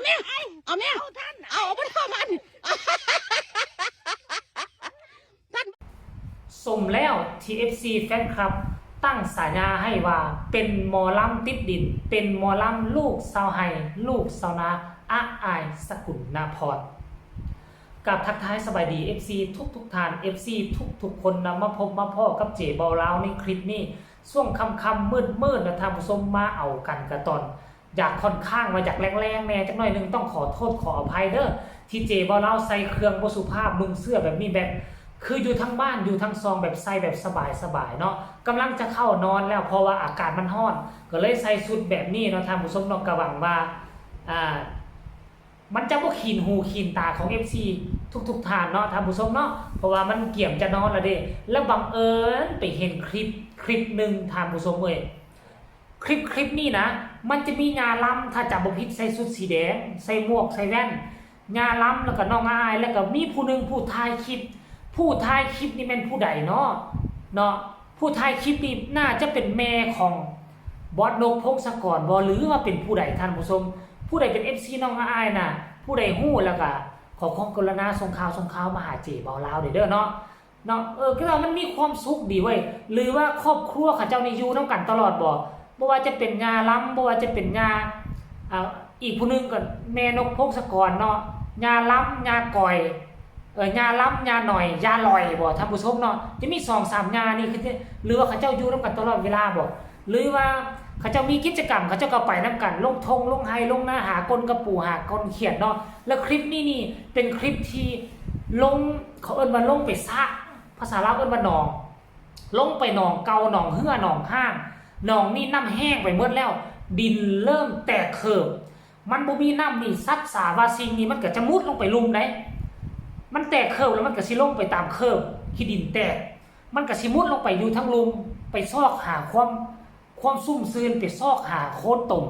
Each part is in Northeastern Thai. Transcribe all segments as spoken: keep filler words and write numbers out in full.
เอาแม่ เอาแม่ เอาท่าน เอา เอาบ่ท่ามัน สมแล้วที่ เอฟซี แฟนคลับตั้งฉายาให้ว่าเป็นหมอลำติดดิน เป็นหมอลำลูกชาวไฮ่ ลูกชาวนา อาอาย สกุลนภร กับทักทายสบายดี เอฟซี ทุกทุกๆท่าน เอฟซี ทุกทุกๆคนนะ มาพบมาพ้อกับเจเบาลาวในคลิปนี้ ช่วงค่ำๆมืดๆนะท่านผู้ชม มาเอากันกะตอน อยากค่อนข้างว่าอยากแรงๆแหน่จักหน่อยหนึ่ง ต้องขอโทษขออภัยเด้อ ที่เจเบาลาวใส่เครื่องบ่สุภาพ นุ่งเสื้อแบบนี้แบบ คืออยู่ทั้งบ้านอยู่ทั้งซองแบบใส่แบบสบายๆเนาะ กำลังจะเข้านอนแล้ว เพราะว่าอากาศมันร้อน ก็เลยใส่ชุดแบบนี้เนาะท่านผู้ชมเนาะ ก็หวังว่า อ่า มันจะบ่ขีนหูขีนตาของ เอฟซี ทุกๆท่านเนาะท่านผู้ชมเนาะ เพราะว่ามันเกือบจะนอนแล้วเด้ แล้วบังเอิญไปเห็นคลิปคลิปหนึ่งท่านผู้ชมเอ้ย คลิปคลิปนี้นะ มันจะมีญาลำ ถ้าจำบ่ผิดใส่ชุดสีแดง ใส่หมวกใส่แว่น ญาลำ แล้วก็น้องอาอาย แล้วก็มีผู้หนึ่งผู้ถ่ายคลิป ผู้ถ่ายคลิปนี่แม่นผู้ใดเนาะ เนาะ ผู้ถ่ายคลิปนี่น่าจะเป็นแม่ของบอสนก พงศกรบ่ หรือว่าเป็นผู้ใดท่านผู้ชม ผู้ใดเป็น เอฟซี น้องอาอายนะ ผู้ใดฮู้แล้วก็ขอความกรุณาส่งข่าวส่งข่าวมาหาเจเบาลาวเด้อเนาะ เนาะ เออ คือว่ามันมีความสุขดีเว้ย หรือว่าครอบครัวเขาเจ้านี่อยู่นำกันตลอดบ่ บ่ว่าจะเป็นญาลำ บ่ว่าจะเป็นญา อ่า อีกผู้หนึ่งก็แม่นก พงศกรเนาะ ญาลำ ญาก่อย เออ ญาลำ ญาหน่อย ญาลอยบ่ท่านผู้ชมเนาะ จะมีสองสามญานี่คือ หรือว่าเขาเจ้าอยู่นำกันตลอดเวลาบ่ หรือว่าเขาเจ้ามีกิจกรรม เขาเจ้าก็ไปนำกัน ลงท่งลงไฮ่ลงนา หาก้นกะปู หาก้นเขียดเนาะ แล้วคลิปนี้นี่เป็นคลิปที่ลง เขาเอิ้นว่าลงไปสระ ภาษาลาวเอิ้นว่าหนอง ลงไปหนองเก่า หนองเฮือ หนองฮ้าง หนองนี่น้ำแห้งไปหมดแล้ว ดินเริ่มแตกเขิบ มันบ่มีน้ำนี่ สัตว์สาว่าสิ่งนี่มันก็จะมุดลงไปลุ่มได๋ มันแตกเขิบแล้วมันก็สิลงไปตามเขิบ ขี้ดินแตก มันก็สิมุดลงไปอยู่ทางลุ่ม ไปซอกหาความ ความซุ่มซื่น ไปซอกหาโคนตม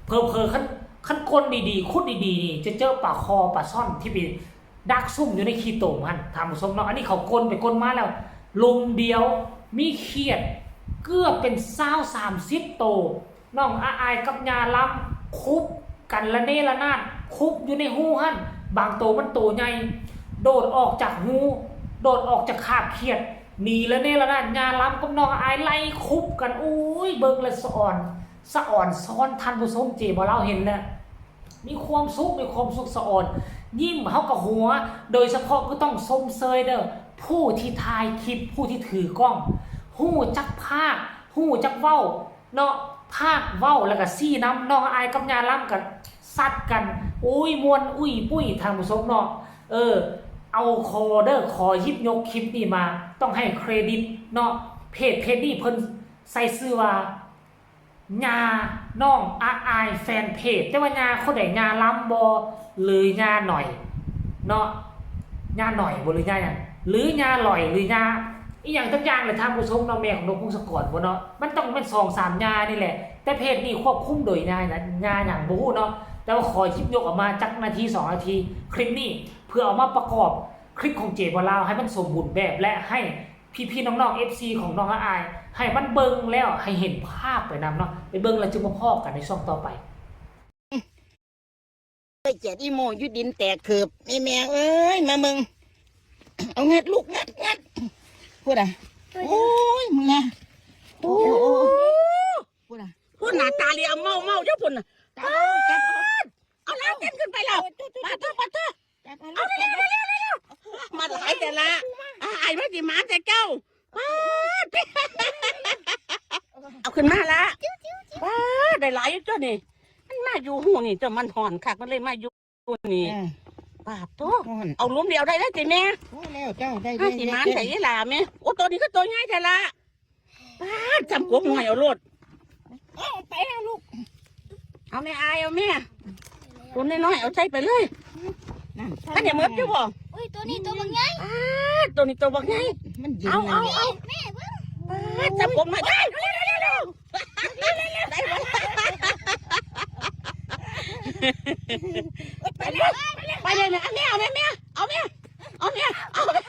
เผลอๆ คัน คันค้นดีๆ ขุดดีๆ นี่จะเจอปลาคอปลาช่อนที่ไปดักซุ่มอยู่ในขี้ตมหั่น ท่านผู้ชมเนาะ อันนี้เขาค้นไปค้นมาแล้ว ลุ่มเดียวมีเขียดเกือบเป็นซาวสามสิบโต น้องอาอายกับญาลำคุบกันระเนระนาด คุบอยู่ในฮูหั่น บางโตมันโตใหญ่ โดดออกจากฮู โดดออกจากคาบเขียด หนีระเนระนาด ญาลำกับน้องอาอายไล่คุบกัน อุ้ย เบิ่งแล้วสะออน สะออนซ้อน ท่านผู้ชม เจเบาลาวเห็นแล้ว มีความสุข มีความสุขสะออน ยิ้มเฮาก็หัว โดยเฉพาะคือต้องชมเชยเด้อ ผู้ที่ถ่ายคลิป ผู้ที่ถือกล้อง ฮู้จักพากย์ ฮู้จักเว้า เนาะ พากย์เว้าแล้วก็ซี้นำ น้องอาอายกับญาลำก็ซัดกัน โอ้ย ม่วนอุ้ยปุ้ย ท่านผู้ชมเนาะ เออ เอา ขอเด้อ ขอหยิบยกคลิปนี้มา ต้องให้เครดิตเนาะ เพจ เพจนี้เพิ่นใส่ชื่อว่า ญาน้องอาอายแฟนเพจ แต่ว่าญาคนใด ญาลำบ่ หรือญาหน่อย เนาะ ญาหน่อยบ่ หรือญาหยัง หรือญาหล่อย หรือญาอีหยังจักอย่างแหละ ท่านผู้ชมเนาะ แม่ของนกพงศกรบ่เนาะ มันต้องเป็นสองสามญานี่แหละ แต่เพจนี้ควบคุมโดยญาหยัง ญาหยังบ่ฮู้เนาะ แต่ว่าขอหยิบยกออกมาจักนาทีสองนาที คลิปนี้ เพื่อเอามาประกอบคลิปของเจเบาลาวให้มันสมบูรณ์แบบ และให้พี่ๆน้องๆ เอฟซี ของน้องอาอาย ให้มันเบิ่งแล้วให้เห็นภาพไปนำเนาะ ไปเบิ่งแล้วจึงมาพ้อกันในช่วงต่อไป เอ้ย เจียดอีโมอยู่ดินแตกเขิบ แม่แม่เอ้ย มาเบิ่ง เอางัดลูก งัด งัด พูดอ่ะ โอ้ย มึงนะ โอ้ย พูดอ่ะ พูดหน้าตาเหลี่ยมเมาเมาเจ้าพุ่นน่ะ จับเอา จับเอา เอาล้างเต้นขึ้นไปแล้ว ปาดเถอะ ปาดเถอะ จับเอา เอาเร็วๆๆๆๆ มาหลายแต่ละ อ่า ไอ้มันสิมาแต่เจ้า ปาด เอาขึ้นมาละ ปาด ได้หลายอยู่ตัวนี่ มันมาอยู่หูนี่ เจ้ามันห่อนคัก มันเลยมาอยู่นี่ เออ ปาดโต ห่อน เอาหลุมเดียวได้แล้วติแม่ โอ้ แล้วเจ้า ได้ ถ้า ได้ สิหมาน ได้ แต่อีหล่าแม่ โอ้ ตัวนี้ก็ตัวใหญ่แท้ละ ปาด จำกบหน่อยเอาโลด เอาไปแล้วลูก เอาแม่อาย เอาแม่ ตัวน้อยๆ เอาใส่ไปเลย นั่น ถ้าเดี๋ยวหมดอยู่บ่ อุ้ย ตัวนี้ตัวบักใหญ่ ปาด ตัวนี้ตัวบักใหญ่ มันยืน เอา เอา เอา แม่เบิ่ง ปาด จำกบหน่อย ได้ เร็วๆๆๆ ได้บ่ ไปเลย ไปเลย แม่ เอาแม่ แม่ เอาแม่ เอาแม่ เอาแม่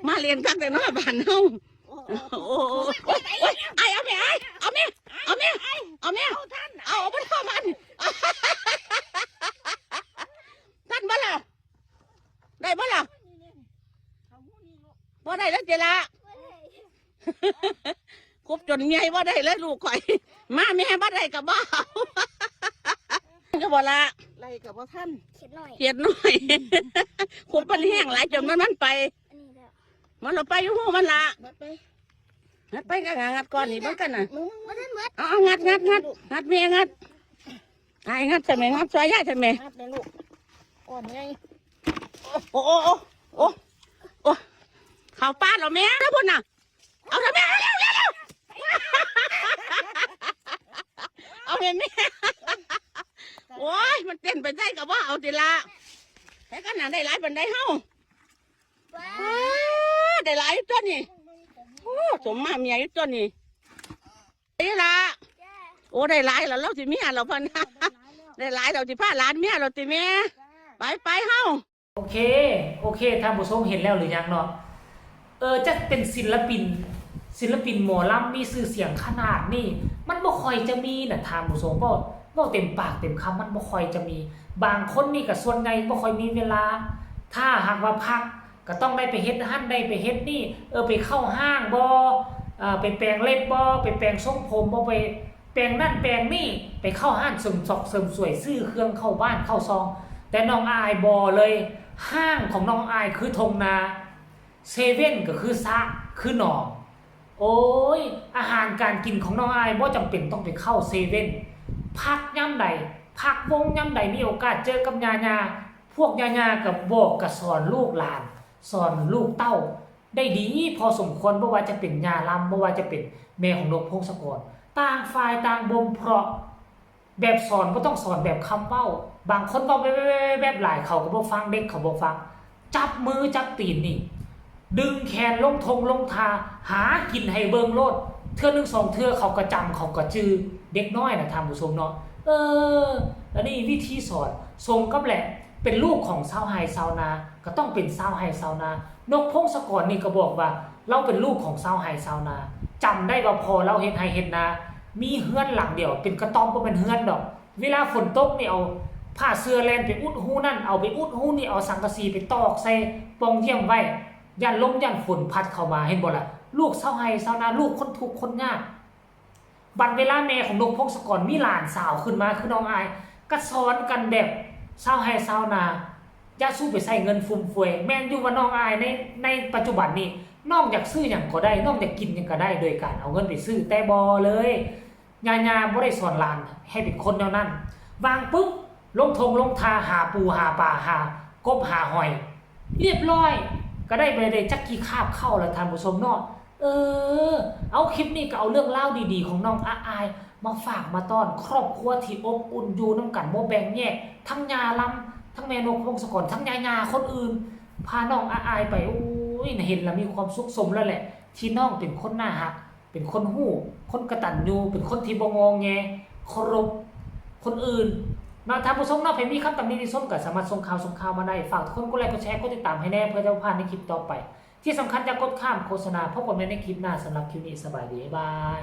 มาเรียนกันแต่นอกบ้านเฮา โอ้โห ไอ้ เอาแม่ ไอ้ เอาแม่ เอาแม่ เอาแม่ เอาแม่ เอาทัน เอาบ่ได้เข้ามานี่ ทันบ่ล่ะ ได้บ่ล่ะ บ่ได้แล้วเจละ คบจนเมียบ่ได้เลยลูกข่อย มาแม่บ่ได้ก็บ่เอา ก็บ่ละ ไล่ก็บ่ทัน เขียดน้อย เขียดน้อย คบมันแห้งหลายจนมันมันไป อันนี้แล้ว มันเราไปอยู่หูมันละ งัดไป งัดไปก็งัดก่อนนี่เบิ่งกันน่ะ บ่ทันหมด เอาเอางัดงัดงัดงัดแม่งัด ไอ้งัดใช่ไหม งัดซอยยายใช่ไหม งัดเลยลูก อ่อนไง โอ้โอ้โอ้โอ้โอ้ เขาป้าเราแม่แล้วพุ่นน่ะ เอาทำไม เอาเร็วเร็วเร็ว เอาเห็นไหม โอ้ย มันเต้นไปได้กับว่าเอาทีละ ให้กันหนาได้หลายปันได้เฮา ว้า อ้า ได้หลายอยู่ตัวนี่ โอ้ สมมาเมียอยู่ตัวนี่ นี่ละ โอ้ ได้หลายแล้ว เราสิเมียเราพัน ได้หลายเราสิพาหลานเมียเราสิแม่ ไปไปเฮา โอเค โอเค ท่านผู้ชมเห็นแล้วหรือยังเนาะ เออ จักเป็นศิลปิน ศิลปินหมอลำมีชื่อเสียงขนาดนี้ มันบ่ค่อยจะมีน่ะ ท่านผู้ชม เว้า เว้าเต็มปากเต็มคำ มันบ่ค่อยจะมี บางคนนี่ก็ส่วนใหญ่บ่ค่อยมีเวลา ถ้าหากว่าพัก ก็ต้องได้ไปเฮ็ดหั้น ได้ไปเฮ็ดนี่ เออ ไปเข้าห้างบ่ เอ่อ ไปแปรงเล็บบ่ ไปแปรงทรงผมบ่ ไปแปรงนั่นแปรงนี่ ไปเข้าห้างเสริมซอกเสริมสวย ซื้อเครื่องเข้าบ้านเข้าซอง แต่น้องอายบ่เลย ห้างของน้องอายคือท่งนา เซเว่นก็คือสระ คือหนอง โอ้ย อาหารการกินของน้องอายบ่จำเป็นต้องไปเข้าเซเว่น พักยามใด พักวงยามใด มีโอกาสเจอกับย่าๆ พวกย่าๆ ก็บอกก็สอนลูกหลาน สอนลูกเต้า ได้ดีพอสมควร บ่ว่าจะเป็นย่าลำ บ่ว่าจะเป็นแม่ของนกพงศกร ต่างฝ่ายต่างบ่มเพราะ แบบสอนบ่ต้องสอนแบบคำเว้า บางคนเว้าแวบๆๆๆหลาย เขาก็บ่ฟัง เด็กเขาบ่ฟัง จับมือจับตีนนี่ ดึงแขนลงท่งลงท่า หากินให้เบิ่งโลด เทื่อหนึ่งสองเทื่อเขาก็จำ เขาก็จื่อ เด็กน้อยน่ะ ท่านผู้ชมเนาะ เออ อันนี้วิธีสอน สมกับแหละ เป็นลูกของชาวไร่ชาวนา ก็ต้องเป็นชาวไร่ชาวนา นกพงศกรนี่ก็บอกว่า ลาวเป็นลูกของชาวไร่ชาวนา จำได้ว่าพ่อลาวเฮ็ดไร่เฮ็ดนา มีเฮือนหลังเดียว เป็นกระต๊อบ บ่แม่นเฮือนดอก เวลาฝนตกนี่เอาผ้าเสื่อแล่นไปอุดฮูนั่น เอาไปอุดฮูนี่ เอาสังกะสีไปตอกใส่ป่องเยี่ยมไว้ ย่านลมย่านฝนพัดเข้ามา เห็นบ่ล่ะ ลูกชาวไร่ชาวนา ลูกคนทุกข์คนยาก บัดเวลาแม่ของนกพงศกรมีหลานสาวขึ้นมาคือน้องอาย ก็สอนกันแบบชาวไร่ชาวนา อย่าสู้ไปใช้เงินฟุ่มเฟือย แม่นอยู่ว่าน้องอายใน ในปัจจุบันนี้ น้องอยากซื้อหยังก็ได้ น้องอยากกินหยังก็ได้ โดยการเอาเงินไปซื้อ แต่บ่เลย ย่าๆบ่ได้สอนหลานให้เป็นคนแนวนั้น วางปุ๊บ ลงท่งลงท่า หาปูหาปลา หากบหาหอย เรียบร้อย ก็ได้ไปได้จักกี่คาบข้าวล่ะ ท่านผู้ชมเนาะ เออ เอาคลิปนี้ก็เอาเรื่องราวดีๆของน้องอาอาย มาฝากมาต้อนครอบครัวที่อบอุ่น อยู่นำกันบ่แบ่งแยก ทั้งย่าลำ ทั้งแม่นกพงศกร ทั้งย่าๆคนอื่น พาน้องอาอายไป โอ้ย เห็นแล้วมีความสุข สมแล้วแหละ ที่น้องเป็นคนน่าฮัก เป็นคนฮู้ คนกตัญญู เป็นคนที่บ่งอแง เคารพคนอื่น เนาะ ท่านผู้ชมเนาะ ใผมีคำตำหนิติชมก็สามารถส่งข่าว ส่งข่าวมาได้ ฝากทุกคนกดไลค์ กดแชร์ กดติดตามให้แน่ เพื่อจะบ่พลาดในคลิปต่อไป ที่สำคัญอย่ากดข้ามโฆษณา พบกันใหม่ในคลิปหน้า สำหรับคลิปนี้สบายดี บ๊ายบาย